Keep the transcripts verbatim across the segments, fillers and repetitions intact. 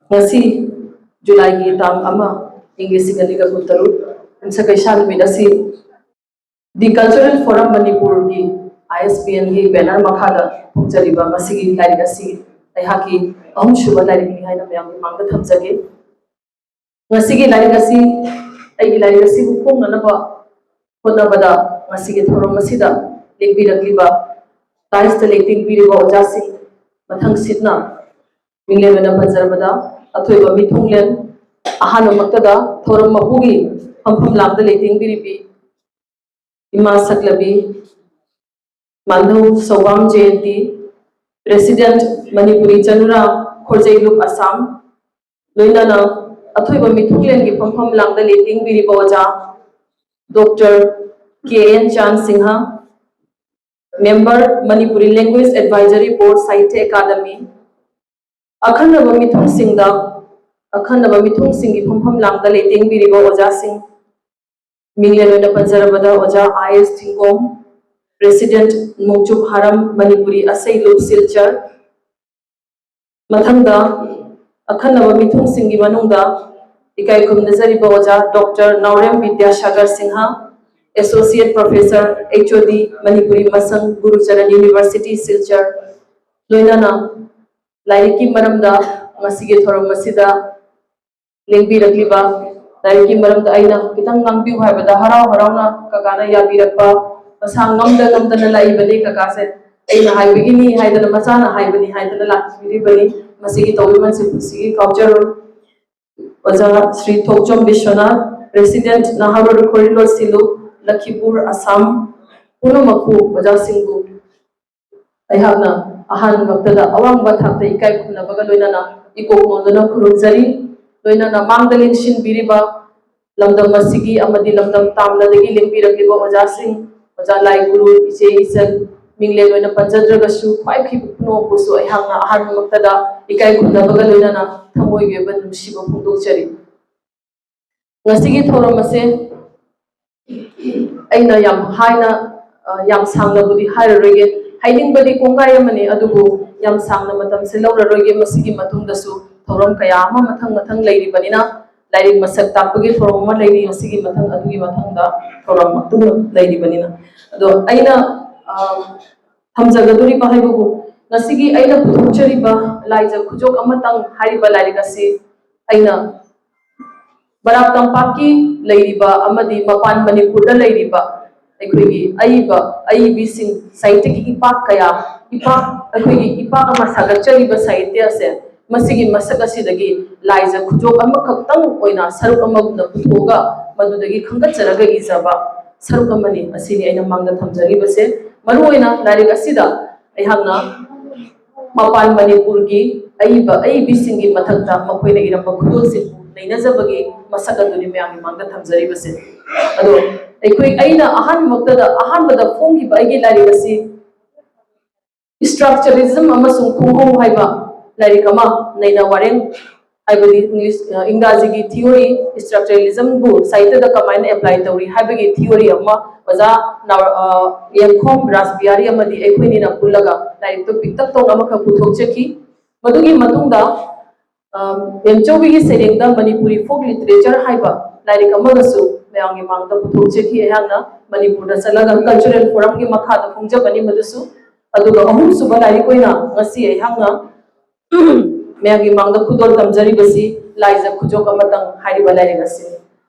ꯉꯁꯤ ꯖꯨꯂꯥꯏꯒꯤ ꯇꯥꯡ ꯑꯃ, ꯏꯪ ꯂꯤꯁꯤꯡ ꯑꯅꯤꯒ ꯀꯨꯟꯇꯔꯨꯛ, ꯌꯨꯝꯁꯀꯩꯁꯥ ꯅꯨꯃꯤꯠ ꯑꯁꯤ The Cultural Forum ꯃꯅꯤꯄꯨꯔꯒꯤ, ISBNꯒꯤ banner ꯃꯈꯥꯗ ꯐꯣꯡꯖꯔꯤꯕ ꯉꯁꯤꯒꯤ ꯂꯥꯏꯔꯤꯛ ꯑꯁꯤ ꯑꯩꯍꯥꯛꯀꯤ ꯑꯍꯨꯝꯁꯨꯕ ꯂꯥꯏꯔꯤꯛꯅꯤ ꯍꯥꯏꯅ ꯃꯌꯥꯝꯒꯤ ꯃꯥꯡꯗ ꯊꯝꯖꯒꯦ꯫ ꯉꯁꯤꯒꯤ ꯂꯥꯏꯔꯤꯛ ꯑꯁꯤ, ꯑꯩꯒꯤ ꯂꯥꯏꯔꯤꯛ ꯑꯁꯤꯕꯨ ꯐꯣꯡꯅꯅꯕ ꯍꯣꯠꯅꯕꯗ ꯉꯁꯤꯒꯤ ꯊꯧꯔꯝ ꯑꯁꯤꯗ ꯂꯦꯡꯕꯤꯔꯛꯂꯤꯕ, ꯇꯥꯏꯁꯇ ꯂꯦꯡꯇꯤꯡꯕꯤꯔꯤꯕ ꯑꯣꯖꯥꯁꯤꯡ, ꯃꯊꯪꯁꯤꯠꯅ ꯃꯤꯡꯂꯦꯟ ꯑꯣꯏꯅ ꯄꯟꯖꯔꯕꯗ, ꯑꯊꯣꯏꯕ ꯃꯤꯊꯨꯡꯂꯦꯟ, ꯑꯍꯥꯟꯕꯃꯛꯇꯗ ꯊꯧꯔꯝ ꯃꯄꯨꯒꯤ ꯐꯝꯐꯝ ꯂꯥꯡꯗ ꯂꯦꯡꯇꯤꯡꯕꯤꯔꯤꯕꯤ ꯏꯃꯥ ꯁꯛꯂꯕꯤ ꯃꯥꯟꯙꯧ ꯁꯧꯕꯥꯝ ꯖꯌꯟꯇꯤ, President ꯃꯅꯤꯄꯨꯔꯤ ꯆꯅꯨꯔꯥ ꯈꯣꯔꯖꯩꯂꯨꯞ ꯑꯁꯥꯝ, ꯂꯣꯏꯅꯅ ꯑꯊꯣꯏꯕ ꯃꯤꯊꯨꯡꯂꯦꯟꯒꯤ ꯐꯝꯐꯝ ꯂꯥꯡꯗ ꯂꯦꯡꯇꯤꯡꯕꯤꯔꯤꯕ ꯑꯣꯖꯥ doctor K N Chan Singh, member Manipuri Language Advisory Board Sahitya Akademi, ꯑꯈꯟꯅꯕ ꯃꯤꯊꯨꯡꯁꯤꯡꯗ, ꯑꯈꯟꯅꯕ ꯃꯤꯊꯨꯡꯁꯤꯡꯒꯤ ꯐꯝꯐꯝ ꯂꯥꯡꯗ ꯂꯦꯡꯇꯤꯡꯕꯤꯔꯤꯕ ꯑꯣꯖꯥꯁꯤꯡ, ꯃꯤꯡꯂꯦꯟ ꯑꯣꯏꯅ ꯄꯟꯖꯔꯕꯗ ꯑꯣꯖꯥ ꯑꯥꯏ ꯑꯦꯁ ꯊꯤꯡꯒꯣꯝ, President ꯃꯣꯡꯆꯨꯞ ꯍꯥꯔꯝ ꯃꯅꯤꯄꯨꯔꯤ ꯑꯁꯩꯂꯨꯞ ꯁꯤꯜꯆꯔ, ꯃꯊꯪꯗ ꯑꯈꯟꯅꯕ ꯃꯤꯊꯨꯡꯁꯤꯡꯒꯤ ꯃꯅꯨꯡꯗ ꯏꯀꯥꯏ ꯈꯨꯝꯅꯖꯔꯤꯕ ꯑꯣꯖꯥ doctor Naorem Bidyasagar Singh, Associate Professor, H O D, Manipuri ꯃꯁꯪ, ꯒꯨꯔꯨꯆꯔꯟ University ꯁꯤꯜꯆꯔ, ꯂꯣꯏꯅꯅ ꯂꯥꯏꯔꯤꯛꯀꯤ ꯃꯔꯝꯗ ꯉꯁꯤꯒꯤ ꯊꯧꯔꯝ ꯑꯁꯤꯗ ꯂꯦꯡꯕꯤꯔꯛꯂꯤꯕ, ꯂꯥꯏꯔꯤꯛꯀꯤ ꯃꯔꯝꯗ ꯑꯩꯅ ꯈꯤꯇꯪ ꯉꯥꯡꯕꯤꯌꯨ ꯍꯥꯏꯕꯗ ꯍꯔꯥꯎ ꯍꯔꯥꯎꯅ ꯀꯀꯥꯅ ꯌꯥꯕꯤꯔꯛꯄ, ꯃꯁꯥ ꯉꯝꯗ ꯉꯝꯗꯅ ꯂꯥꯛꯏꯕꯅꯤ ꯀꯀꯥꯁꯦ꯫ ꯑꯩꯅ ꯍꯥꯏꯕꯒꯤꯅꯤ ꯍꯥꯏꯗꯅ, ꯃꯆꯥꯅ ꯍꯥꯏꯕꯅꯤ ꯍꯥꯏꯗꯅ ꯂꯥꯛꯄꯤꯔꯤꯕꯅꯤ꯫ ꯃꯁꯤꯒꯤ ꯇꯧꯕꯤꯃꯜꯁꯦ ꯄꯨꯟꯁꯤꯒꯤ ꯀꯥꯎꯖꯔꯣꯏ꯫ ꯑꯣꯖꯥ ꯁ꯭ꯔꯤ ꯊꯣꯛꯆꯣꯝ ꯕꯤꯁ꯭ꯋꯅꯥꯊ, President ꯅꯥꯍꯥꯔꯣꯜ ꯈꯣꯔꯤꯂꯣꯜ ꯁꯤꯂꯨ, ꯂꯈꯤꯄꯨꯔ, ꯑꯁꯥꯝ, ꯄꯨꯝꯅꯃꯛꯄꯨ, ꯑꯣꯖꯥꯁꯤꯡꯕꯨ ꯑꯩꯍꯥꯛꯅ ꯑꯍꯥꯟꯕꯃꯛꯇꯗ ꯑꯋꯥꯡꯕ ꯊꯥꯛꯇ ꯏꯀꯥꯏ ꯈꯨꯝꯅꯕꯒ ꯂꯣꯏꯅꯅ ꯏꯀꯣꯛ ꯅꯣꯟꯗꯨꯅ ꯈꯨꯔꯨꯝꯖꯔꯤ꯫ ꯂꯣꯏꯅꯅ ꯃꯥꯡꯗ ꯂꯦꯡꯁꯤꯟꯕꯤꯔꯤꯕ ꯂꯝꯗꯝ ꯑꯁꯤꯒꯤ ꯑꯃꯗꯤ ꯂꯝꯗꯝ ꯇꯥꯝꯅꯗꯒꯤ ꯂꯦꯡꯕꯤꯔꯛꯂꯤꯕ ꯑꯣꯖꯥꯁꯤꯡ, ꯑꯣꯖꯥ ꯂꯥꯏ ꯒꯨꯔꯨ, ꯏꯆꯦ ꯏꯆꯜ, ꯃꯤꯡꯂꯦꯟ ꯑꯣꯏꯅ ꯄꯟꯖꯗ꯭ꯔꯒꯁꯨ, ꯈ꯭ꯋꯥꯏ ꯄꯨꯝꯅꯃꯛꯄꯨꯁꯨ ꯑꯩꯍꯥꯛꯅ ꯑꯍꯥꯟꯕꯃꯛꯇꯗ ꯏꯀꯥꯏ ꯈꯨꯝꯅꯕꯒ ꯂꯣꯏꯅꯅ ꯊꯃꯣꯏꯒꯤ ꯑꯣꯏꯕ ꯅꯨꯡꯁꯤꯕ ꯐꯣꯡꯗꯣꯛꯆꯔꯤ꯫ ꯉꯁꯤꯒꯤ ꯊꯧꯔꯝ ꯑꯁꯦ ꯑꯩꯅ ꯌꯥꯝ ꯍꯥꯏꯅ, ꯑ, ꯌꯥꯝ ꯁꯥꯡꯅꯕꯨꯗꯤ ꯍꯥꯏꯔꯔꯣꯏꯒꯦ꯫ ꯍꯥꯏꯅꯤꯡꯕꯗꯤ ꯀꯣꯡꯒꯥꯏ ꯑꯃꯅꯤ, ꯑꯗꯨꯕꯨ ꯌꯥꯝ ꯁꯥꯡꯅ ꯃꯇꯝꯁꯦ ꯂꯧꯔꯔꯣꯏꯒꯦ꯫ ꯃꯁꯤꯒꯤ ꯃꯇꯨꯡꯗꯁꯨ ꯊꯧꯔꯝ ꯀꯌꯥ ꯑꯃ ꯃꯊꯪ ꯃꯊꯪ ꯂꯩꯔꯤꯕꯅꯤꯅ, ꯂꯥꯏꯔꯤꯛ ꯃꯁꯛ ꯇꯥꯛꯄꯒꯤ ꯊꯧꯔꯝ ꯑꯃ ꯂꯩꯔꯤ, ꯃꯁꯤꯒꯤ ꯃꯊꯪ, ꯑꯗꯨꯒꯤ ꯃꯊꯪꯗ ꯊꯧꯔꯝ ꯑꯗꯨꯝ ꯂꯩꯔꯤꯕꯅꯤꯅ꯫ ꯑꯗꯣ ꯑꯩꯅ, ꯑ, ꯊꯝꯖꯒꯗꯧꯔꯤꯕ ꯍꯥꯏꯕꯕꯨ, ꯉꯁꯤꯒꯤ ꯑꯩꯅ ꯄꯨꯊꯣꯛꯆꯔꯤꯕ ꯂꯥꯏꯖ ꯈꯨꯖꯣꯞ ꯑꯃꯇꯪ ꯍꯥꯏꯔꯤꯕ ꯂꯥꯏꯔꯤꯛ ꯑꯁꯤ ꯑꯩꯅ ꯕꯔꯥꯛ ꯇꯝꯄꯥꯛꯀꯤ ꯂꯩꯔꯤꯕ ꯑꯃꯗꯤ ꯃꯄꯥꯟ ꯃꯅꯤꯄꯨꯔꯗ ꯂꯩꯔꯤꯕ ꯑꯩꯈꯣꯏꯒꯤ ꯑꯏꯕ, ꯑꯏꯕꯤꯁꯤꯡ, ꯁꯥꯍꯤꯇ꯭ꯌꯒꯤ ꯏꯄꯥꯛ ꯀꯌꯥ, ꯏꯄꯥꯛ, ꯑꯩꯈꯣꯏꯒꯤ ꯏꯄꯥꯛ ꯑꯃ ꯁꯥꯒꯠꯆꯔꯤꯕ ꯁꯥꯍꯤꯇ꯭ꯌ ꯑꯁꯦ, ꯃꯁꯤꯒꯤ ꯃꯁꯛ ꯑꯁꯤꯗꯒꯤ ꯂꯥꯏꯖ ꯈꯨꯖꯣꯞ ꯑꯃꯈꯛꯇꯪ ꯑꯣꯏꯅ ꯁꯔꯨꯛ ꯑꯃꯒꯨꯝꯅ ꯄꯨꯊꯣꯛꯑꯒ ꯃꯗꯨꯗꯒꯤ ꯈꯟꯒꯠꯆꯔꯒ ꯏꯖꯕ ꯁꯔꯨꯛ ꯑꯃꯅꯤ꯫ ꯑꯁꯤꯅꯤ ꯑꯩꯅ ꯃꯥꯡꯗ ꯊꯝꯖꯔꯤꯕꯁꯦ꯫ ꯃꯔꯨꯑꯣꯏꯅ ꯂꯥꯏꯔꯤꯛ ꯑꯁꯤꯗ ꯑꯩꯍꯥꯛꯅ ꯃꯄꯥꯟ ꯃꯅꯤꯄꯨꯔꯒꯤ ꯑꯏꯕ ꯑꯏꯕꯤꯁꯤꯡꯒꯤ ꯃꯊꯛꯇ ꯃꯈꯣꯏꯅ ꯏꯔꯝꯕ ꯈꯨꯗꯣꯜꯁꯤꯡꯕꯨ ꯅꯩꯅꯖꯕꯒꯤ ꯃꯁꯛ ꯑꯗꯨꯅꯤ ꯃꯌꯥꯝꯒꯤ ꯃꯥꯡꯗ ꯊꯝꯖꯔꯤꯕꯁꯦ꯫ ꯑꯗꯣ ꯑꯩꯈꯣꯏ, ꯑꯩꯅ ꯑꯍꯥꯟꯕꯃꯛꯇꯗ, ꯑꯍꯥꯟꯕꯗ ꯐꯣꯡꯈꯤꯕ ꯑꯩꯒꯤ ꯂꯥꯏꯔꯤꯛ ꯑꯁꯤ Structuralism ꯑꯃꯁꯨꯡ ꯈꯣꯡꯍꯧ ꯍꯥꯏꯕ ꯂꯥꯏꯔꯤꯛ ꯑꯃ, ꯅꯩꯅ ꯋꯥꯔꯦꯡ, ꯍꯥꯏꯕꯗꯤ English, ꯑ, ꯏꯪꯒ꯭ꯔꯥꯖꯤꯒꯤ theory, structuralismꯕꯨ ꯁꯥꯍꯤꯇ꯭ꯌꯗ ꯀꯃꯥꯏꯅ apply ꯇꯧꯔꯤ ꯍꯥꯏꯕꯒꯤ theory ꯑꯃ ꯑꯣꯖꯥ ꯅꯥꯎ-, ꯑ, ꯌꯦꯡꯈꯣꯝ ꯔꯥꯁꯕꯤꯍꯥꯔꯤ ꯑꯃꯗꯤ ꯑꯩꯈꯣꯏꯅꯤꯅ ꯄꯨꯜꯂꯒ ꯂꯥꯏꯔꯤꯛꯇꯨ ꯄꯤꯛꯇꯛ ꯇꯧꯅ ꯑꯃꯈꯛ ꯄꯨꯊꯣꯛꯆꯈꯤ꯫ ꯃꯗꯨꯒꯤ ꯃꯇꯨꯡꯗ, ꯑ, ꯃꯦꯝꯆꯧꯕꯤꯒꯤ ꯁꯩꯔꯦꯡꯗ ꯃꯅꯤꯄꯨꯔꯤ folk literature ꯍꯥꯏꯕ ꯂꯥꯏꯔꯤꯛ ꯑꯃꯒꯁꯨ ꯃꯌꯥꯝꯒꯤ ꯃꯥꯡꯗ ꯄꯨꯊꯣꯛꯆꯈꯤ꯫ ꯑꯩꯍꯥꯛꯅ ꯃꯅꯤꯄꯨꯔꯗ ꯆꯠꯂꯒ cultural forumꯒꯤ ꯃꯈꯥꯗ ꯐꯣꯡꯖꯕꯅꯤ ꯃꯗꯨꯁꯨ꯫ ꯑꯗꯨꯒ ꯑꯍꯨꯝꯁꯨꯕ ꯂꯥꯏꯔꯤꯛ ꯑꯣꯏꯅ ꯉꯁꯤ ꯑꯩꯍꯥꯛꯅ ꯃꯌꯥꯝꯒꯤ ꯃꯥꯡꯗ ꯈꯨꯗꯣꯜ ꯇꯝꯖꯔꯤꯕꯁꯤ ꯂꯥꯏꯖ ꯈꯨꯖꯣꯞ ꯑꯃꯇꯪ ꯍꯥꯏꯔꯤꯕ ꯂꯥꯏꯔꯤꯛ ꯑꯁꯤꯅꯤ꯫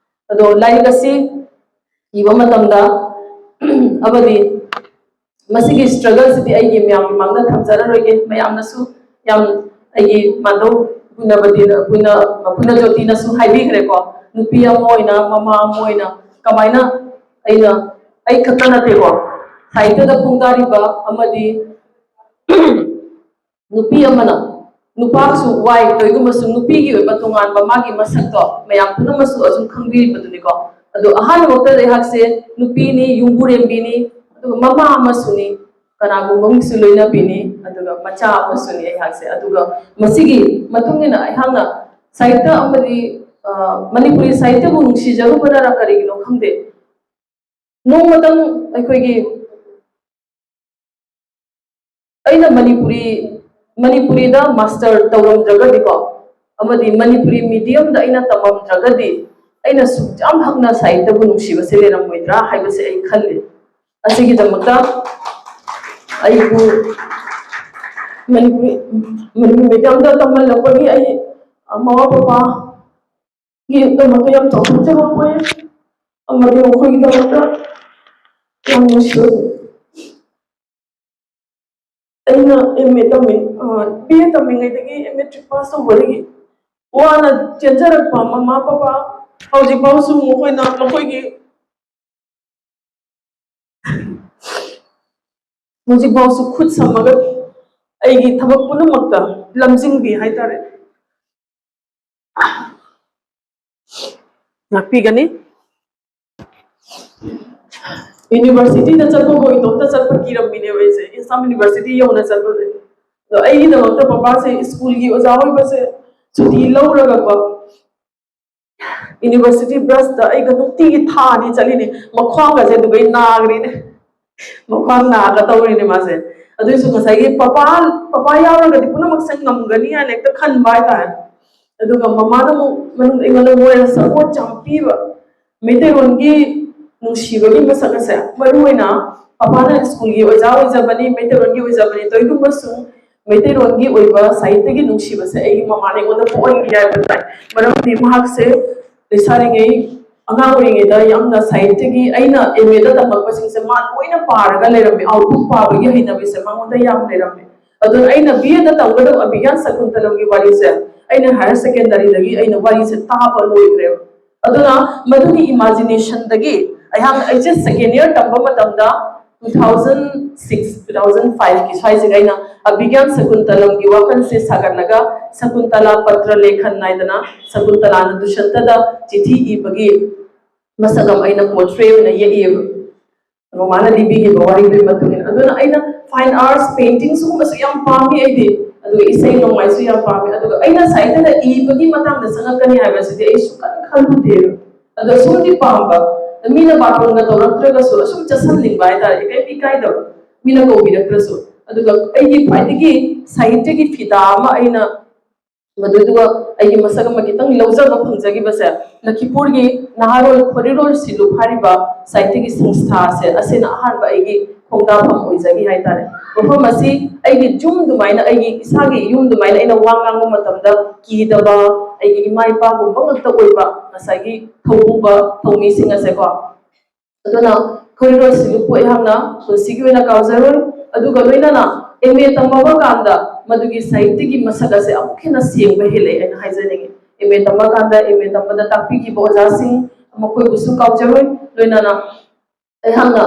ꯑꯗꯣ ꯂꯥꯏꯔꯤꯛ ꯑꯁꯤ ꯏꯕ ꯃꯇꯝꯗ ꯑꯃꯗꯤ ꯃꯁꯤꯒꯤ struggleꯁꯤꯗꯤ ꯑꯩꯒꯤ ꯃꯌꯥꯝꯒꯤ ꯃꯥꯡꯗ ꯊꯝꯖꯔꯔꯣꯏꯒꯦ꯫ ꯃꯌꯥꯝꯅꯁꯨ ꯌꯥꯝ ꯑꯩꯒꯤ ꯃꯥꯙꯧ ꯄꯨꯅꯕꯗꯤ, ꯄꯨꯅ-, ꯄꯨꯅꯖꯣꯇꯤꯅꯁꯨ ꯍꯥꯏꯕꯤꯈ꯭ꯔꯦꯀꯣ, ꯅꯨꯄꯤ ꯑꯃ ꯑꯣꯏꯅ, ꯃꯃꯥ ꯑꯃ ꯑꯣꯏꯅ ꯀꯃꯥꯏꯅ ꯑꯩꯅ, ꯑꯩ ꯈꯛꯇ ꯅꯠꯇꯦꯀꯣ, ꯁꯥꯍꯤꯇ꯭ꯌꯗ ꯈꯣꯡꯗꯥꯔꯤꯕ ꯑꯃꯗꯤ ꯅꯨꯄꯤ ꯑꯃꯅ ꯅꯨꯄꯥꯁꯨ ꯋꯥꯏ, ꯀꯔꯤꯒꯨꯝꯕꯁꯨ ꯅꯨꯄꯤꯒꯤ ꯑꯣꯏꯕ ꯇꯣꯉꯥꯟꯕ ꯃꯥꯒꯤ ꯃꯁꯛꯇꯣ ꯃꯌꯥꯝ ꯄꯨꯝꯅꯃꯛꯁꯨ ꯑꯗꯨꯝ ꯈꯪꯕꯤꯔꯤꯕꯗꯨꯅꯤꯀꯣ꯫ ꯑꯗꯣ ꯑꯍꯥꯟꯕꯃꯛꯇꯗ ꯑꯩꯍꯥꯛꯁꯦ ꯅꯨꯄꯤꯅꯤ, ꯌꯨꯝꯕꯨꯔꯦꯝꯕꯤꯅꯤ, ꯑꯗꯨꯒ ꯃꯃꯥ ꯑꯃꯁꯨꯅꯤ, ꯀꯅꯥꯒꯨꯝꯕ ꯑꯃꯒꯤꯁꯨ ꯂꯣꯏꯅꯕꯤꯅꯤ, ꯑꯗꯨꯒ ꯃꯆꯥ ꯑꯃꯁꯨꯅꯤ ꯑꯩꯍꯥꯛꯁꯦ꯫ ꯑꯗꯨꯒ ꯃꯁꯤꯒꯤ ꯃꯇꯨꯡ ꯏꯟꯅ ꯑꯩꯍꯥꯛꯅ ꯁꯥꯍꯤꯇ꯭ꯌ ꯑꯃꯗꯤ, ꯑ, ꯃꯅꯤꯄꯨꯔꯤ ꯁꯥꯍꯤꯇ꯭ꯌꯕꯨ ꯅꯨꯡꯁꯤꯖꯔꯨꯕꯅꯔ ꯀꯔꯤꯒꯤꯅꯣ ꯈꯪꯗꯦ, ꯅꯣꯡꯃꯇꯪ ꯑꯩꯈꯣꯏꯒꯤ, ꯑꯩꯅ ꯃꯅꯤꯄꯨꯔꯤ, ꯃꯅꯤꯄꯨꯔꯤꯗ master ꯇꯧꯔꯝꯗ꯭ꯔꯒꯗꯤꯀꯣ, ꯑꯃꯗꯤ ꯃꯅꯤꯄꯨꯔꯤ mediumꯗ ꯑꯩꯅ ꯇꯝꯃꯝꯗ꯭ꯔꯒꯗꯤ ꯑꯩꯅ ꯁꯨꯛ ꯌꯥꯝ ꯍꯛꯅ ꯁꯥꯍꯤꯇ꯭ꯌꯕꯨ ꯅꯨꯡꯁꯤꯕꯁꯦ ꯂꯩꯔꯝꯃꯣꯏꯗ꯭ꯔꯥ ꯍꯥꯏꯕꯁꯦ ꯑꯩ ꯈꯜꯂꯤ꯫ ꯑꯁꯤꯒꯤꯗꯃꯛꯇ ꯑꯩꯕꯨ ꯃꯅꯤꯄꯨꯔꯤ ꯃꯅꯤꯄꯨꯔꯤ mediumꯗ ꯇꯝꯍꯜꯂꯛꯄꯒꯤ ꯑꯩ ꯃꯃꯥ ꯄꯄꯥꯒꯤꯗꯃꯛꯇ ꯌꯥꯝ ꯆꯥꯎꯊꯣꯛꯆꯕ ꯄꯣꯛꯏ꯫ ꯑꯃꯗꯤ ꯃꯈꯣꯏꯒꯤꯗꯃꯛꯇ ꯌꯥꯝ ꯅꯨꯡꯁꯤꯕ ꯑꯩꯅ M A ꯇꯝꯃꯤ, ꯑ, B A ꯇꯝꯃꯤꯉꯩꯗꯒꯤ M A triple pass ꯇꯧꯕꯗꯒꯤ ꯋꯥꯅ ꯆꯦꯟꯖꯔꯛꯄ ꯃꯃꯥ ꯄꯄꯥ ꯍꯧꯖꯤꯛꯐꯥꯎꯁꯨ ꯃꯈꯣꯏꯅ ꯃꯈꯣꯏꯒꯤ ꯍꯧꯖꯤꯛꯐꯥꯎꯁꯨ ꯈꯨꯠ ꯁꯝꯃꯒ ꯑꯩꯒꯤ ꯊꯕꯛ ꯄꯨꯝꯅꯃꯛꯇ ꯂꯝꯖꯤꯡꯕꯤ ꯍꯥꯏꯇꯥꯔꯦ꯫ ꯉꯥꯛꯄꯤꯒꯅꯤ꯫ Universityꯗ ꯆꯠꯄꯕꯨ ꯏꯇꯣꯝꯇ ꯆꯠꯄ ꯀꯤꯔꯝꯃꯤꯅꯦꯕ ꯑꯩꯁꯦ, ꯏꯁꯂꯥꯝ University ꯌꯧꯅ ꯆꯠꯄꯁꯦ꯫ ꯑꯗꯣ ꯑꯩꯒꯤꯗꯃꯛꯇ ꯄꯄꯥꯁꯦ ꯁ꯭ꯀꯨꯜꯒꯤ ꯑꯣꯖꯥ ꯑꯣꯏꯕꯁꯦ ꯁꯨꯇꯤ ꯂꯧꯔꯒꯀꯣ, University busꯇ ꯑꯩꯒ ꯅꯨꯡꯇꯤꯒꯤ ꯊꯥ ꯑꯅꯤ ꯆꯠꯂꯤꯅꯦ꯫ ꯃꯈ꯭ꯋꯥꯡꯒꯁꯦ ꯑꯗꯨꯒꯩ ꯅꯥꯈ꯭ꯔꯤꯅꯦ, ꯃꯈ꯭ꯋꯥꯡ ꯅꯥꯒ ꯇꯧꯔꯤꯅꯦ ꯃꯥꯁꯦ꯫ ꯑꯗꯨꯏꯁꯨ ꯉꯁꯥꯏꯒꯤ ꯄꯄꯥ, ꯄꯄꯥ ꯌꯥꯎꯔꯒꯗꯤ ꯄꯨꯝꯅꯃꯛꯁꯦ ꯉꯝꯒꯅꯤ ꯍꯥꯏꯅ ꯍꯦꯛꯇ ꯈꯟꯕ ꯍꯥꯏꯇꯥꯔꯦ꯫ ꯑꯗꯨꯒ ꯃꯃꯥꯅ ꯑꯃꯨꯛ ꯃꯅꯨꯡꯗ ꯑꯩꯉꯣꯟꯗ ꯃꯣꯏꯅ support ꯌꯥꯝ ꯄꯤꯕ꯫ ꯃꯩꯇꯩꯂꯣꯟꯒꯤ ꯅꯨꯡꯁꯤꯕꯒꯤ ꯃꯁꯛ ꯑꯁꯦ, ꯃꯔꯨ ꯑꯣꯏꯅ ꯄꯄꯥꯅ ꯁ꯭ꯀꯨꯜꯒꯤ ꯑꯣꯖꯥ ꯑꯣꯏꯖꯕꯅꯤ, ꯃꯩꯇꯩꯂꯣꯟꯒꯤ ꯑꯣꯏꯖꯕꯅꯤ, ꯇꯧꯏꯒꯨꯝꯕꯁꯨ ꯃꯩꯇꯩꯂꯣꯟꯒꯤ ꯑꯣꯏꯕ ꯁꯥꯍꯤꯇ꯭ꯌꯒꯤ ꯅꯨꯡꯁꯤꯕꯁꯦ ꯑꯩꯒꯤ ꯃꯃꯥꯅ ꯑꯩꯉꯣꯟꯗ ꯄꯣꯛꯍꯟꯈꯤ ꯍꯥꯏꯕ ꯇꯥꯏ꯫ ꯃꯔꯝꯗꯤ ꯃꯍꯥꯛꯁꯦ ꯂꯩꯁꯥꯔꯤꯉꯩ, ꯑꯉꯥꯡ ꯑꯣꯏꯔꯤꯉꯩꯗ ꯌꯥꯝꯅ ꯁꯥꯍꯤꯇ꯭ꯌꯒꯤ, ꯑꯩꯅ M Aꯗ ꯇꯝꯃꯛꯄꯁꯤꯡꯁꯦ ꯃꯥ ꯂꯣꯏꯅ ꯄꯥꯔꯒ ꯂꯩꯔꯝꯃꯤ꯫ Outbook ꯄꯥꯕꯒꯤ ꯍꯩꯅꯕꯤꯁꯦ ꯃꯉꯣꯟꯗ ꯌꯥꯝ ꯂꯩꯔꯝꯃꯤ꯫ ꯑꯗꯨꯅ ꯑꯩꯅ B Aꯗ ꯇꯝꯒꯗꯕ ꯑꯕꯤꯒ꯭ꯌꯥꯟ ꯁꯀꯨꯟꯇꯂꯝꯒꯤ ꯋꯥꯔꯤꯁꯦ ꯑꯩꯅ higher secondaryꯗꯒꯤ ꯑꯩꯅ ꯋꯥꯔꯤꯁꯦ ꯇꯥꯕ ꯂꯣꯏꯈ꯭ꯔꯦꯕ꯫ ꯑꯗꯨꯅ ꯃꯗꯨꯒꯤ imaginationꯗꯒꯤ ꯑꯩꯍꯥꯛ, ꯑꯩꯁꯦ second year ꯇꯝꯕ ꯃꯇꯝꯗ two thousand six, two thousand fiveꯀꯤ ꯁ꯭ꯋꯥꯏꯁꯤꯗ ꯑꯩꯅ ꯑꯕꯤꯒ꯭ꯌꯥꯟ ꯁꯀꯨꯟꯇꯂꯝꯒꯤ ꯋꯥꯈꯜꯁꯦ ꯁꯥꯒꯠꯂꯒ ꯁꯀꯨꯟꯇꯂꯥ ꯄꯇ꯭ꯔ ꯂꯦꯈꯟ ꯍꯥꯏꯗꯅ ꯁꯀꯨꯟꯇꯂꯥꯅ ꯗꯨꯁꯟꯇꯗ ꯆꯤꯊꯤ ꯏꯕꯒꯤ ꯃꯁꯛ ꯑꯃ ꯑꯩꯅ portrait ꯑꯣꯏꯅ ꯌꯦꯛꯏꯕ꯫ ꯃꯃꯥꯅ ꯂꯤꯕꯤꯈꯤꯕ ꯋꯥꯔꯤꯗꯨꯒꯤ ꯃꯇꯨꯡ ꯏꯟꯅ꯫ ꯑꯗꯨꯅ ꯑꯩꯅ fine arts, painting ꯁꯤꯒꯨꯝꯕꯁꯨ ꯌꯥꯝ ꯄꯥꯝꯃꯤ ꯑꯩꯗꯤ꯫ ꯑꯗꯨꯒ ꯏꯁꯩ ꯅꯣꯡꯃꯥꯏꯁꯨ ꯌꯥꯝ ꯄꯥꯝꯃꯤ꯫ ꯑꯗꯨꯒ ꯑꯩꯅ ꯁꯥꯍꯤꯇ꯭ꯌꯗ ꯏꯕꯒꯤ ꯃꯇꯥꯡꯗ ꯆꯪꯉꯛꯀꯅꯤ ꯍꯥꯏꯕꯁꯤꯗꯤ ꯑꯩ ꯁꯨꯡꯈꯟ ꯈꯜꯂꯨꯗꯦꯕ꯫ ꯑꯗꯣ ꯁꯨꯝꯗꯤ ꯄꯥꯝꯕ, ꯃꯤꯅ ꯕꯥꯔꯇꯣꯟꯒ ꯇꯧꯔꯛꯇ꯭ꯔꯒꯁꯨ ꯑꯁꯨꯝ ꯆꯠꯁꯟꯅꯤꯡꯕ ꯍꯥꯏꯇꯥꯔꯦ, ꯀꯩꯝ ꯏꯀꯥꯏꯗꯕ, ꯃꯤꯅ ꯀꯧꯕꯤꯔꯛꯇ꯭ꯔꯁꯨ꯫ ꯑꯗꯨꯒ ꯑꯩꯒꯤ ꯈ꯭ꯋꯥꯏꯗꯒꯤ ꯁꯥꯍꯤꯇ꯭ꯌꯒꯤ ꯐꯤꯗꯥ ꯑꯃ ꯑꯩꯅ ꯃꯗꯨꯗꯨꯒ ꯑꯩꯒꯤ ꯃꯁꯛ ꯑꯃ ꯈꯤꯇꯪ ꯂꯧꯖꯕ ꯐꯪꯖꯈꯤꯕꯁꯦ ꯂꯈꯤꯄꯨꯔꯒꯤ ꯅꯍꯥꯔꯣꯜ ꯈꯣꯔꯤꯔꯣꯜ ꯁꯤꯂꯨ ꯍꯥꯏꯔꯤꯕ ꯁꯥꯍꯤꯇ꯭ꯌꯒꯤ ꯁꯪꯁꯊꯥ ꯑꯁꯦ, ꯑꯁꯤꯅ ꯑꯍꯥꯟꯕ ꯑꯩꯒꯤ ꯈꯣꯡꯗꯥꯐꯝ ꯑꯣꯏꯖꯈꯤ ꯍꯥꯏꯇꯥꯔꯦ꯫ ꯃꯐꯝ ꯑꯁꯤ ꯑꯩꯒꯤ ꯌꯨꯝ ꯑꯗꯨꯃꯥꯏꯅ, ꯑꯩꯒꯤ ꯏꯁꯥꯒꯤ ꯌꯨꯝ ꯑꯗꯨꯃꯥꯏꯅ ꯑꯩꯅ ꯋꯥ ꯉꯥꯡꯕ ꯃꯇꯝꯗ ꯀꯤꯗꯕ, ꯑꯩꯒꯤ ꯏꯃꯥ ꯏꯄꯥꯒꯨꯝꯕ ꯉꯛꯇ ꯑꯣꯏꯕ ꯉꯁꯥꯏꯒꯤ ꯊꯧꯕꯨꯕ ꯊꯧꯃꯤꯁꯤꯡ ꯑꯁꯦꯀꯣ꯫ ꯑꯗꯨꯅ ꯈꯣꯔꯤꯔꯣꯜ ꯁꯤꯂꯨꯕꯨ ꯑꯩꯍꯥꯛꯅ ꯄꯨꯟꯁꯤꯒꯤ ꯑꯣꯏꯅ ꯀꯥꯎꯖꯔꯣꯏ꯫ ꯑꯗꯨꯒ ꯂꯣꯏꯅꯅ ꯑꯦꯝ ꯑꯦ ꯇꯝꯃꯕ ꯀꯥꯟꯗ ꯃꯗꯨꯒꯤ ꯁꯥꯍꯤꯇ꯭ꯌꯒꯤ ꯃꯁꯛ ꯑꯁꯦ ꯑꯃꯨꯛ ꯍꯦꯟꯅ ꯁꯦꯡꯕ ꯍꯦꯜꯂꯛꯑꯦ ꯍꯥꯏꯅ ꯍꯥꯏꯖꯅꯤꯡꯉꯤ꯫ ꯑꯦꯝ ꯑꯦ ꯇꯝꯕ ꯀꯥꯟꯗ ꯑꯦꯝ ꯑꯦ ꯇꯝꯕꯗ ꯇꯥꯛꯄꯤꯈꯤꯕ ꯑꯣꯖꯥꯁꯤꯡ ꯃꯈꯣꯏꯕꯨꯁꯨ ꯀꯥꯎꯖꯔꯣꯏ꯫ ꯂꯣꯏꯅꯅ ꯑꯩꯍꯥꯛꯅ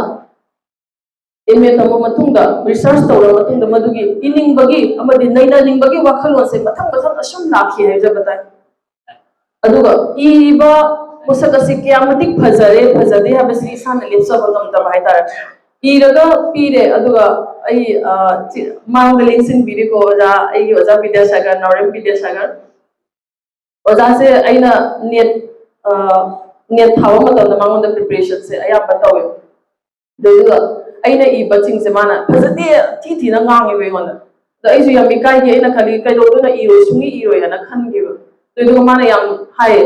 ꯑꯦꯝ ꯑꯦ ꯇꯝꯕ ꯃꯇꯨꯡꯗ, ꯔꯤꯁꯔꯁ ꯇꯧꯔꯕ ꯃꯇꯨꯡꯗ ꯃꯗꯨꯒꯤ ꯏꯅꯤꯡꯕꯒꯤ ꯑꯃꯗꯤ ꯅꯩꯅꯅꯤꯡꯕꯒꯤ ꯋꯥꯈꯜꯂꯣꯟꯁꯦ ꯃꯊꯪ ꯃꯊꯪ ꯑꯁꯨꯝ ꯂꯥꯛꯈꯤ ꯍꯥꯏꯖꯕ ꯇꯥꯏ꯫ ꯑꯗꯨꯒ ꯏꯔꯤꯕ ꯄꯣꯠꯁꯛ ꯑꯁꯤ ꯀꯌꯥꯝ ꯃꯇꯤꯛ ꯐꯖꯔꯦ ꯐꯖꯗꯦ ꯍꯥꯏꯕꯁꯤ ꯏꯁꯥꯅ ꯂꯦꯞꯆꯕ ꯉꯝꯗꯕ ꯍꯥꯏꯇꯥꯔꯦ꯫ ꯏꯔꯒ ꯄꯤꯔꯦ, ꯑꯗꯨꯒ ꯑꯩ, ꯑ, ꯆꯤ-, ꯃꯥꯡꯗ ꯂꯦꯡꯁꯤꯟꯕꯤꯔꯤꯀꯣ ꯑꯣꯖꯥ, ꯑꯩꯒꯤ ꯑꯣꯖꯥ ꯕꯤꯗ꯭ꯌꯥꯁꯥꯒꯔ, ꯅꯥꯎꯔꯦꯝ ꯕꯤꯗ꯭ꯌꯥꯁꯥꯒꯔ꯫ ꯑꯣꯖꯥꯁꯦ ꯑꯩꯅ ꯅꯦꯠ, ꯑ, ꯅꯦꯠ ꯊꯥꯕ ꯃꯇꯝꯗ ꯃꯉꯣꯟꯗ ꯄ꯭ꯔꯤꯄꯦꯔꯦꯁꯟꯁꯦ ꯑꯌꯥꯝꯕ ꯇꯧꯋꯦ꯫ ꯑꯗꯨꯒ ꯑꯩꯅ ꯏꯕꯁꯤꯡꯁꯦ ꯃꯥꯅ ꯐꯖꯗꯦ, ꯊꯤ ꯊꯤꯅ ꯉꯥꯡꯉꯦꯕ ꯑꯩꯉꯣꯟꯗ꯫ ꯑꯗꯣ ꯑꯩꯁꯨ ꯌꯥꯝ ꯏꯀꯥꯏꯈꯤ, ꯑꯩꯅ ꯈꯜꯂꯤ ꯀꯩꯗꯧꯗꯣꯏꯅꯣ, ꯏꯔꯣꯏ, ꯁꯨꯡꯏ ꯏꯔꯣꯏ ꯍꯥꯏꯅ ꯈꯟꯈꯤꯕ꯫ ꯑꯗꯨꯗꯨꯒ ꯃꯥꯅ ꯌꯥꯝ ꯍꯥꯏꯌꯦ,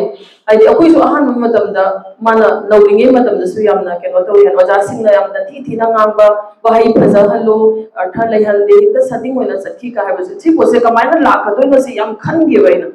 ꯍꯥꯏꯗꯤ ꯑꯩꯈꯣꯏꯁꯨ ꯑꯍꯥꯟꯕ ꯃꯇꯝꯗ ꯃꯥꯅ ꯂꯧꯔꯤꯉꯩ ꯃꯇꯝꯗꯁꯨ ꯌꯥꯝꯅ ꯀꯩꯅꯣ ꯇꯧꯋꯤ ꯍꯥꯏꯅ, ꯑꯣꯖꯥꯁꯤꯡꯅ ꯌꯥꯝꯅ ꯊꯤ ꯊꯤꯅ ꯉꯥꯡꯕ, ꯋꯥꯍꯩ ꯐꯖꯍꯜꯂꯨ, ꯑꯔꯊ ꯂꯩꯍꯟꯗꯦ, ꯍꯦꯛꯇ ꯁꯥꯗꯤꯡ ꯑꯣꯏꯅ ꯆꯠꯈꯤ ꯀꯥꯏ ꯍꯥꯏꯕꯁꯦ, ꯁꯤ ꯄꯣꯠꯁꯦ ꯀꯃꯥꯏꯅ ꯂꯥꯛꯀꯗꯣꯏꯅꯣ ꯁꯤ ꯌꯥꯝ ꯈꯟꯈꯤꯕ ꯑꯩꯅ꯫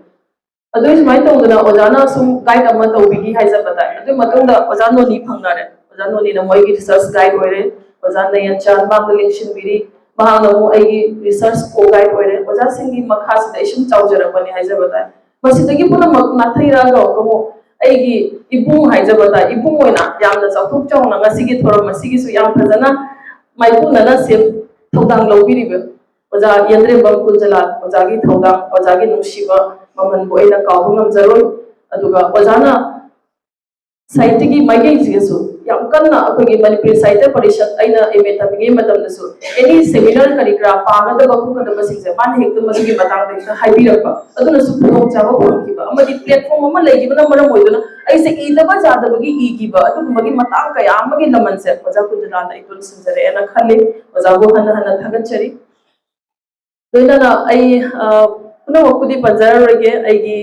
ꯑꯗꯨ ꯁꯨꯃꯥꯏꯅ ꯇꯧꯗꯅ ꯑꯣꯖꯥꯅ ꯁꯨꯝ ꯒꯥꯏꯗ ꯑꯃ ꯇꯧꯕꯤꯈꯤ ꯍꯥꯏꯖꯕ ꯇꯥꯏ꯫ ꯑꯗꯨꯒꯤ ꯃꯇꯨꯡꯗ ꯑꯣꯖꯥ ꯅꯣꯅꯤ ꯐꯪꯅꯔꯦ꯫ ꯑꯣꯖꯥ ꯅꯣꯅꯤꯅ ꯃꯣꯏꯒꯤ ꯔꯤꯁꯔꯁ ꯒꯥꯏꯗ ꯑꯣꯏꯔꯦ, ꯑꯣꯖꯥ ꯅꯌꯟꯆꯥꯟ ꯃꯥꯡꯗ ꯂꯦꯡꯁꯤꯟꯕꯤꯔꯤ, ꯃꯍꯥꯛꯅ ꯑꯃꯨꯛ ꯑꯩꯒꯤ ꯔꯤꯁꯔꯁ ꯀꯣ ꯒꯥꯏꯗ ꯑꯣꯏꯔꯦ꯫ ꯑꯣꯖꯥꯁꯤꯡꯒꯤ ꯃꯈꯥꯁꯤꯗ ꯑꯩ ꯁꯨꯝ ꯆꯥꯎꯖꯔꯛꯄꯅꯤ ꯍꯥꯏꯖꯕ ꯇꯥꯏ꯫ ꯃꯁꯤꯗꯒꯤ ꯄꯨꯝꯅꯃꯛ ꯅꯥꯊꯩꯔꯛꯑꯒ ꯑꯃꯨꯛ ꯑꯩꯒꯤ ꯏꯕꯨꯡ ꯍꯥꯏꯖꯕ ꯇꯥꯏ, ꯏꯕꯨꯡ ꯑꯣꯏꯅ ꯌꯥꯝꯅ ꯆꯥꯎꯊꯣꯛ ꯆꯥꯎꯅ ꯉꯁꯤꯒꯤ ꯊꯧꯔꯝ ꯑꯁꯤꯒꯤꯁꯨ ꯌꯥꯝ ꯐꯖꯅ ꯃꯥꯏꯄꯨꯅꯅ ꯁꯦꯝ ꯊꯧꯗꯥꯡ ꯂꯧꯕꯤꯔꯤꯕ ꯑꯣꯖꯥ ꯌꯦꯟꯗ꯭ꯔꯦꯝꯕꯝ ꯀꯨꯟꯖꯂꯥꯜ ꯑꯣꯖꯥꯒꯤ ꯊꯧꯗꯥꯡ, ꯑꯣꯖꯥꯒꯤ ꯅꯨꯡꯁꯤꯕ ꯃꯃꯜꯕꯨ ꯑꯩꯅ ꯀꯥꯎꯕ ꯉꯝꯖꯔꯣꯏ꯫ ꯑꯗꯨꯒ ꯑꯣꯖꯥꯅ ꯁꯥꯍꯤꯇ꯭ꯌꯒꯤ ꯃꯥꯏꯀꯩꯁꯤꯗꯁꯨ ꯌꯥꯝ ꯀꯟꯅ ꯑꯩꯈꯣꯏꯒꯤ ꯃꯅꯤꯄꯨꯔꯤ ꯁꯥꯍꯤꯇ꯭ꯌ ꯄꯔꯤꯁꯠ, ꯑꯩꯅ ꯑꯦꯝ ꯑꯦ ꯇꯝꯃꯤꯉꯩ ꯃꯇꯝꯗꯁꯨ ꯑꯦꯅꯤ ꯁꯦꯃꯤꯅꯥꯔ ꯀꯔꯤ ꯀꯔꯥ ꯄꯥꯒꯗꯕ ꯈꯣꯠꯀꯗꯕꯁꯤꯡꯁꯦ ꯃꯥꯅ ꯍꯦꯛꯇ ꯃꯁꯤꯒꯤ ꯃꯇꯥꯡꯗ ꯍꯦꯛꯇ ꯍꯥꯏꯕꯤꯔꯛꯄ꯫ ꯑꯗꯨꯅꯁꯨ ꯈꯨꯗꯣꯡꯆꯥꯕ ꯐꯪꯈꯤꯕ ꯑꯃꯗꯤ ꯄ꯭ꯂꯦꯠꯐꯣꯝ ꯑꯃ ꯂꯩꯈꯤꯕꯅ ꯃꯔꯝ ꯑꯣꯏꯗꯨꯅ ꯑꯩꯁꯦ ꯏꯗꯕ ꯌꯥꯗꯕꯒꯤ ꯏꯈꯤꯕ ꯑꯗꯨꯒꯨꯝꯕꯒꯤ ꯃꯇꯥꯡ ꯀꯌꯥ ꯑꯃꯒꯤ ꯂꯃꯟꯁꯦ ꯑꯣꯖꯥ ꯀꯨꯟꯖꯂꯥꯜꯅ ꯑꯩ ꯄꯨꯟꯁꯤꯟꯖꯔꯛꯑꯦꯅ ꯈꯜꯂꯤ꯫ ꯑꯣꯖꯥꯕꯨ ꯍꯟꯅ ꯍꯟꯅ ꯊꯥꯒꯠꯆꯔꯤ꯫ ꯂꯣꯏꯅꯅ ꯑꯩ, ꯑ, ꯄꯨꯝꯅꯃꯛꯄꯨꯗꯤ ꯄꯟꯖꯔꯔꯣꯏꯒꯦ꯫ ꯑꯩꯒꯤ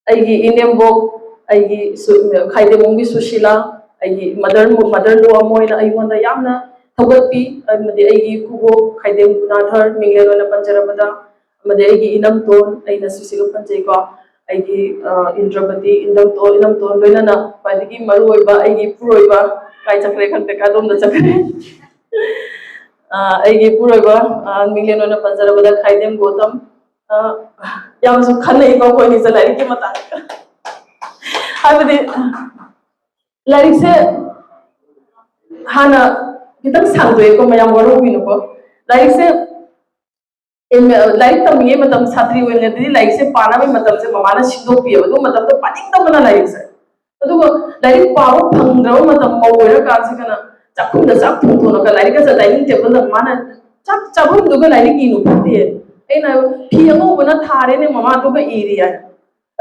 ꯑꯩꯒꯤ ꯏꯅꯦꯝꯕꯣꯛ, ꯑꯩꯒꯤ ꯁꯨ-, ꯈꯥꯏꯗꯦꯝꯕꯨꯡꯒꯤ ꯁꯨꯁꯤꯂꯥ, ꯑꯩꯒꯤ ꯃꯗꯔ ꯃꯗꯔ ꯂꯣ ꯑꯃ ꯑꯣꯏꯅ ꯑꯩꯉꯣꯟꯗ ꯌꯥꯝꯅ ꯊꯧꯒꯠꯄꯤ, ꯑꯃꯗꯤ ꯑꯩꯒꯤ ꯏꯀꯨꯕꯣꯛ ꯈꯥꯏꯗꯦꯝ ꯒꯨꯅꯥꯙꯔ, ꯃꯤꯡꯂꯦꯟ ꯑꯣꯏꯅ ꯄꯟꯖꯔꯕꯗ, ꯑꯃꯗꯤ ꯑꯩꯒꯤ ꯏꯅꯝꯇꯣꯟ, ꯑꯩꯅ ꯁꯨꯁꯤꯒ ꯄꯟꯖꯩꯀꯣ, ꯑꯩꯒꯤ, ꯑ, ꯏꯟꯗ꯭ꯔꯕꯇꯤ, ꯏꯅꯝꯇꯣꯟ, ꯏꯅꯝꯇꯣꯟ, ꯂꯣꯏꯅꯅ ꯈ꯭ꯋꯥꯏꯗꯒꯤ ꯃꯔꯨ ꯑꯣꯏꯕ ꯑꯩꯒꯤ ꯏꯄꯨꯔꯣꯏꯕ, ꯀꯥꯏ ꯆꯠꯈ꯭ꯔꯦ ꯈꯪꯗꯦ, ꯀꯥꯗꯣꯝꯗ ꯆꯠꯈ꯭ꯔꯦ꯫ ꯑ, ꯑꯩꯒꯤ ꯏꯄꯨꯔꯣꯏꯕ, ꯑ, ꯃꯤꯡꯂꯦꯟ ꯑꯣꯏꯅ ꯄꯟꯖꯔꯕꯗ ꯈꯥꯏꯗꯦꯝ ꯒꯣꯇꯝ, ꯑ, ꯌꯥꯝꯅꯁꯨ ꯈꯟꯅꯩꯀꯣ ꯑꯩꯈꯣꯏ ꯑꯅꯤꯁꯦ ꯂꯥꯏꯔꯤꯛꯀꯤ ꯃꯇꯥꯡꯗ꯫ ꯍꯥꯏꯕꯗꯤ ꯂꯥꯏꯔꯤꯛꯁꯦ ꯍꯥꯟꯅ ꯈꯤꯇꯪ ꯁꯥꯡꯗꯣꯛꯑꯦꯀꯣ, ꯃꯌꯥꯝ ꯋꯥꯔꯧꯕꯤꯅꯨꯀꯣ꯫ ꯂꯥꯏꯔꯤꯛꯁꯦ, ꯑꯦꯝ ꯑꯦ, ꯂꯥꯏꯔꯤꯛ ꯇꯝꯃꯤꯉꯩ ꯃꯇꯝ, ꯁꯥꯇ꯭ꯔꯤ ꯑꯣꯏꯔꯤꯉꯩꯗꯗꯤ ꯂꯥꯏꯔꯤꯛꯁꯦ ꯄꯥꯅꯕꯒꯤ ꯃꯇꯝꯁꯦ ꯃꯃꯥꯅ ꯁꯤꯟꯗꯣꯛꯄꯤꯑꯕ, ꯑꯗꯨ ꯃꯇꯝꯗꯣ ꯄꯥꯅꯤꯡꯗꯕꯅ ꯂꯥꯏꯔꯤꯛꯁꯦ꯫ ꯑꯗꯨꯒ ꯂꯥꯏꯔꯤꯛ ꯄꯥꯕ ꯐꯪꯗ꯭ꯔꯕ ꯃꯇꯝ, ꯃꯧ ꯑꯣꯏꯔꯀꯥꯟꯁꯤꯗꯅ ꯆꯥꯛꯈꯨꯝꯗ ꯆꯥꯛ ꯊꯣꯡ ꯊꯣꯡꯉꯒ, ꯂꯥꯏꯔꯤꯛꯀꯁꯦ ꯗꯥꯏꯅꯤꯡ ꯇꯦꯕꯜꯗ ꯃꯥꯅ ꯆꯥꯛ ꯆꯥꯐꯝꯗꯨꯒ ꯂꯥꯏꯔꯤꯛ ꯏꯅꯨ ꯐꯠꯇꯦ꯫ ꯑꯩꯅ ꯐꯤ ꯑꯉꯧꯕꯅ ꯊꯥꯔꯦꯅꯦ ꯃꯃꯥ, ꯑꯗꯨꯒ ꯏꯔꯤ ꯍꯥꯏ꯫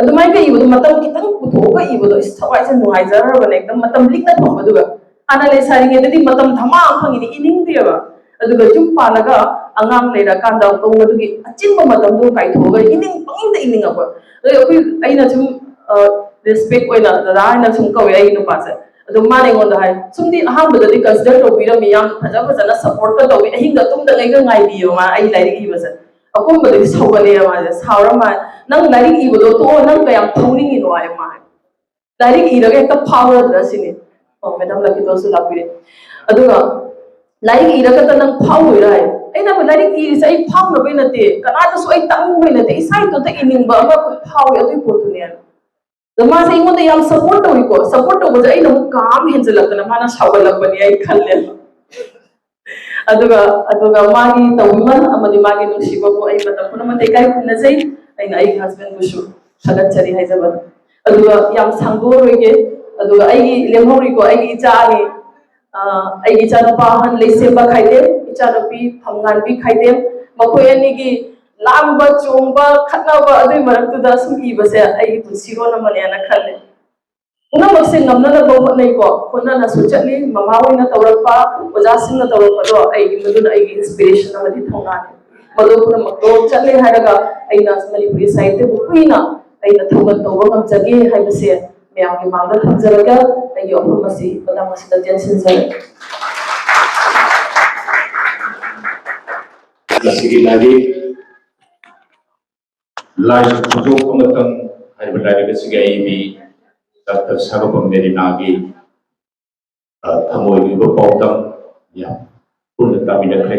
ꯑꯗꯨꯃꯥꯏꯅ ꯏꯕꯗꯣ, ꯃꯇꯝ ꯈꯤꯇꯪ ꯄꯨꯊꯣꯛꯑꯒ ꯏꯕꯗꯣ, ꯏꯁ, ꯊꯋꯥꯏꯁꯦ ꯅꯨꯡꯉꯥꯏꯖꯔꯕꯅꯦ, ꯑꯗꯨꯝ ꯃꯇꯝ ꯂꯤꯛꯅ ꯐꯪꯕꯗꯨꯒ꯫ ꯍꯥꯟꯅ ꯂꯩꯁꯥꯔꯤꯉꯩꯗꯗꯤ ꯃꯇꯝ ꯙꯃꯥ ꯑꯃ ꯐꯪꯉꯤꯅꯦ, ꯏꯅꯤꯡꯗꯦꯕ꯫ ꯑꯗꯨꯒ ꯌꯨꯝ ꯄꯥꯜꯂꯒ ꯑꯉꯥꯡ ꯂꯩꯔꯀꯥꯟꯗ ꯑꯃꯨꯛ ꯑꯗꯨꯒꯤ ꯑꯆꯤꯟꯕ ꯃꯇꯝꯗꯣ ꯀꯥꯏꯊꯣꯛꯑꯒ ꯏꯅꯤꯡ ꯄꯪꯅꯤꯡꯗ ꯏꯅꯤꯡꯉꯛꯄ꯫ ꯑꯗꯩ ꯑꯩꯈꯣꯏ, ꯑꯩꯅ ꯁꯨꯝ, ꯑ, ꯔꯦꯁꯄꯦꯛ ꯑꯣꯏꯅ ꯗꯗꯥ ꯍꯥꯏꯅ ꯁꯨꯝ ꯀꯧꯋꯦ ꯑꯩꯒꯤ ꯅꯨꯄꯥꯁꯦ꯫ ꯑꯗꯣ ꯃꯥꯅ ꯑꯩꯉꯣꯟꯗ ꯍꯥꯏ, ꯁꯨꯝꯗꯤ ꯑꯍꯥꯟꯕꯗꯗꯤ ꯀꯟꯁꯤꯗꯔ ꯇꯧꯕꯤꯔꯝꯃꯤ, ꯌꯥꯝ ꯐꯖ ꯐꯖꯅ ꯁꯞꯄꯣꯔꯠꯀ ꯇꯧꯕꯤ, ꯑꯍꯤꯡꯒ ꯇꯨꯝꯗꯉꯩꯒ ꯉꯥꯏꯕꯤꯌꯦꯕ ꯃꯥ ꯑꯩ ꯂꯥꯏꯔꯤꯛ ꯏꯕꯁꯦ꯫ ꯑꯀꯣꯟꯕꯗꯗꯤ ꯁꯧꯒꯠꯂꯦ ꯃꯥꯁꯦ, ꯁꯥꯎꯔ ꯃꯥ, "ꯅꯪ ꯂꯥꯏꯔꯤꯛ ꯏꯕꯗꯣ ꯇꯣꯛꯑꯣ, ꯅꯪ ꯀꯌꯥꯝ ꯊꯧꯅꯤꯡꯉꯤꯅꯣ?" ꯍꯥꯏ ꯃꯥ꯫ "ꯂꯥꯏꯔꯤꯛ ꯏꯔꯒ ꯍꯦꯛꯇ ꯐꯥꯎꯔꯗ꯭ꯔꯥ ꯁꯤꯅꯤ?" ꯑꯣ, ꯃꯦꯗꯥꯝ ꯂꯛꯀꯤꯇꯣꯟꯁꯨ ꯂꯥꯛꯄꯤꯔꯦ꯫ ꯑꯗꯨꯒ "ꯂꯥꯏꯔꯤꯛ ꯏꯔꯒꯇ ꯅꯪ ꯐꯥꯎꯗꯣꯏꯔꯥ?" ꯍꯥꯏ꯫ ꯑꯩꯅ ꯍꯥꯏꯕ, "ꯂꯥꯏꯔꯤꯛ ꯏꯔꯤꯁꯦ ꯑꯩ ꯐꯥꯎꯅꯕꯩ ꯅꯠꯇꯦ, ꯀꯅꯥꯗꯁꯨ ꯑꯩ ꯇꯥꯛꯅꯤꯡꯕꯩ ꯅꯠꯇꯦ, ꯏꯁꯥ ꯏꯇꯣꯝꯇ ꯏꯅꯤꯡꯕ ꯑꯃ ꯐꯥꯎꯏ, ꯑꯗꯨꯏ ꯄꯣꯠꯇꯨꯅꯦ" ꯍꯥꯏ꯫ ꯑꯗꯣ ꯃꯥꯁꯦ ꯑꯩꯉꯣꯟꯗ ꯌꯥꯝ ꯁꯞꯄꯣꯔꯠ ꯇꯧꯏꯀꯣ꯫ ꯁꯞꯄꯣꯔꯠ ꯇꯧꯕꯁꯦ ꯑꯩꯅ ꯑꯃꯨꯛ ꯀꯥ ꯑꯃ ꯍꯦꯟꯖꯜꯂꯛꯇꯅ ꯃꯥꯅ ꯁꯥꯎꯒꯠꯂꯛꯄꯅꯦ ꯑꯩ ꯈꯜꯂꯦ꯫ ꯑꯗꯨꯒ, ꯑꯗꯨꯒ ꯃꯥꯒꯤ ꯇꯧꯕꯤꯃꯜ ꯑꯃꯗꯤ ꯃꯥꯒꯤ ꯅꯨꯡꯁꯤꯕꯕꯨ ꯑꯩ ꯃꯇꯝ ꯄꯨꯝꯅꯃꯛꯇ ꯏꯀꯥꯏ ꯈꯨꯝꯅꯖꯩ꯫ ꯑꯩꯅ ꯑꯩꯒꯤ ꯍꯁꯕꯦꯟꯕꯨꯁꯨ ꯊꯥꯒꯠꯆꯔꯤ ꯍꯥꯏꯖꯕ꯫ ꯑꯗꯨꯒ ꯌꯥꯝ ꯁꯥꯡꯗꯣꯛꯑꯔꯣꯏꯒꯦ꯫ ꯑꯗꯨꯒ ꯑꯩꯒꯤ ꯂꯦꯝꯍꯧꯔꯤꯀꯣ, ꯑꯩꯒꯤ ꯏꯆꯥ ꯑꯅꯤ, ꯑ, ꯑꯩꯒꯤ ꯏꯆꯥꯅꯨꯄꯥ ꯑꯍꯟ ꯂꯩꯁꯦꯝꯕ ꯈꯥꯏꯗꯦꯝ, ꯏꯆꯥꯅꯨꯄꯤ ꯐꯝꯉꯥꯟꯕꯤ ꯈꯥꯏꯗꯦꯝ, ꯃꯈꯣꯏ ꯑꯅꯤꯒꯤ ꯂꯥꯡꯕ, ꯆꯣꯡꯕ, ꯈꯠꯅꯕ, ꯑꯗꯨꯒꯤ ꯃꯔꯛꯇꯨꯗ ꯁꯨꯝ ꯏꯕꯁꯦ ꯑꯩꯒꯤ ꯄꯨꯟꯁꯤꯔꯣꯜ ꯑꯃꯅꯦꯅ ꯈꯜꯂꯦ꯫ ꯄꯨꯝꯅꯃꯛꯁꯦ ꯉꯝꯅꯅꯕ ꯍꯣꯠꯅꯩꯀꯣ, ꯍꯣꯠꯅꯅꯁꯨ ꯆꯠꯂꯤ꯫ ꯃꯃꯥ ꯍꯣꯏꯅ ꯇꯧꯔꯛꯄ, ꯑꯣꯖꯥꯁꯤꯡꯅ ꯇꯧꯔꯛꯄꯗꯣ ꯑꯩꯒꯤ, ꯃꯗꯨꯅ ꯑꯩꯒꯤ ꯏꯟꯁꯄꯤꯔꯦꯁꯟ ꯑꯃꯗꯤ ꯊꯧꯅꯥꯅꯤ꯫ ꯃꯗꯨ ꯄꯨꯝꯅꯃꯛꯇꯣ ꯆꯠꯂꯦ ꯍꯥꯏꯔꯒ ꯑꯩꯅ ꯃꯅꯤꯄꯨꯔꯤ ꯁꯥꯍꯤꯇ꯭ꯌꯕꯨ ꯀꯨꯏꯅ ꯑꯩꯅ ꯊꯧꯒꯜ ꯇꯧꯕ ꯉꯝꯖꯒꯦ ꯍꯥꯏꯕꯁꯦ ꯃꯌꯥꯝꯒꯤ ꯃꯥꯡꯗ ꯊꯝꯖꯔꯒ ꯑꯩꯒꯤ ꯋꯥꯐꯝ ꯑꯁꯤ ꯃꯇꯥꯡ ꯑꯁꯤꯗ ꯇꯦꯟꯁꯤꯟꯖꯔꯦ꯫ ꯉꯁꯤꯒꯤ ꯂꯥꯏꯔꯤꯛ ꯂꯥꯏꯒꯤ ꯈꯣꯟꯊꯣꯛ ꯑꯃꯇꯪ ꯍꯥꯏꯕ ꯂꯥꯏꯔꯤꯛ ꯑꯁꯤꯒꯤ ꯑꯏꯕꯤ ꯗꯥꯛꯇꯔ ꯁꯥꯒꯣꯜꯕꯝ ꯃꯦꯔꯤꯅꯥꯒꯤ ꯊꯃꯣꯏꯒꯤ ꯑꯣꯏꯕ ꯄꯥꯎꯗꯝ ꯌꯥꯝ ꯄꯨꯟꯅ ꯇꯥꯃꯤꯟꯅꯈ꯭ꯔꯦ꯫